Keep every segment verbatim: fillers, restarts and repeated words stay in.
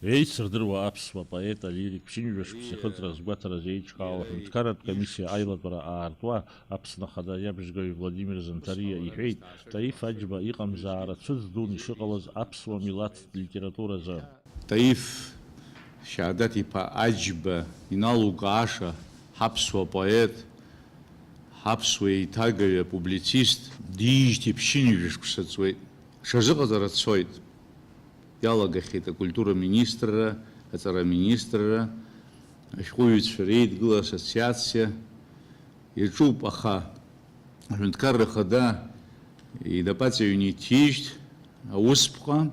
Еицырдыруа аԥсуа поет алирик ԥшьынҩажәа шықәса ихыҵра азгәаҭаразы еиҿкаау аҳәынҭқарратә комиссиа аилатәара аартуа Аԥсны Ахада иабжьгаҩ Владимир Занҭариа иҳәеит, Таиф Аџьба иҟамзаара цәыӡ дуны ишыҟалаз аԥсуа милаҭтә литературазы. Таиф Шьаҳдаҭ-иԥа Аџьба иналукааша ҳаԥсуа поет, ҳаԥсуа еиҭагаҩы, апублицист диижьҭеи ԥшьынҩажәа шықәса ҵуеит. Ҽазыҟаҵара цоит. Иалагахьеит акультура министрра, аҵара министрра, ашәҟәыҩҩцәа реидгыла ассоциациа. Иаҿуп, аха аҳәынҭқарра Ахада инапаҵаҩны иҭижьт аусԥҟа,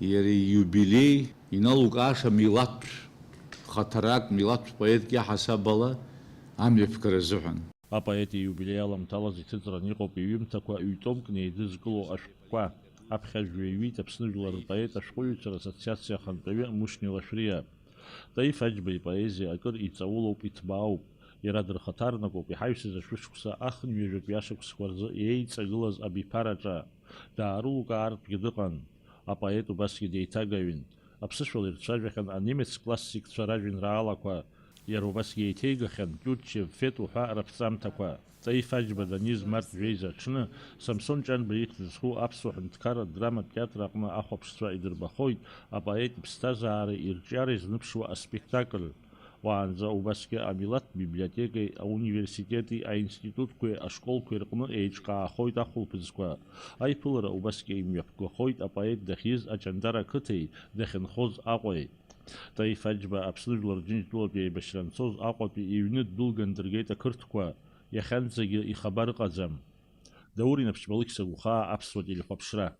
иара ииубилеи иналукааша милаҭтә хаҭарак, милаҭтә поетк иаҳасаб ала амҩаԥгара азыҳәан. Апоет ииубилеи аламҭалаз иҭыҵран иҟоуп иҩымҭақәа ҩ-томкны еидызкыло ашәҟәқәа. Аԥхьа жәҩа иҩит Аԥсны жәлар рпоет ашәҟәыҩҩцәа рассоциациа ахантәаҩы Мушьни Лашәриа. Таиф Аџьба ипоезиа акыр иҵаулоуп, иҭбаауп. Иара дырхаҭарнакуп иҳаҩсыз ашәышықәса ахынҩажәатәи ашықәсқәа рзы еиҵагылаз абиԥараҿы. Даарылукаартәгьы дыҟан. Апоет убасгьы деиҭагаҩын. Аԥсышәала ирцәажәахьан анемец классикцәа ражәеинраалақәа. Иара убасгьы еиҭеигахьан Тиутчев, Фет уҳәа раԥҵамҭақәа. Таиф Аџьба даниз март жәеиза аҽны, Самсон Ҷанба ихьӡ зху аԥсуа ҳәынҭқарратә драматә театр аҟны ахәаԥшцәа идырбахоит апоет иԥсҭазаареи ирҿиареи зныԥшуа аспектакль. Уаанӡа убасгьы амилаҭтә библиотекеи ауниверситети аинститутқәеи ашколқәеи рҟны еиҿкаахоит ахәылԥыцқәа. Аиԥылара убасгьы имҩаԥгахоит апоет дахьиз Аҷандара ақыҭеи дахьынхоз Аҟәеи. Таиф Аџьба Аԥсны Жәлар Џьынџьтәылатәи аибашьра анцоз Аҟәатәи иҩны ддәылган дыргеит ақырҭқәа, иахьанӡагьы ихабар ыҟаӡам. Даур Инаԥшьба, Алықьса Гәхаа, аԥсуа телехәаԥшра.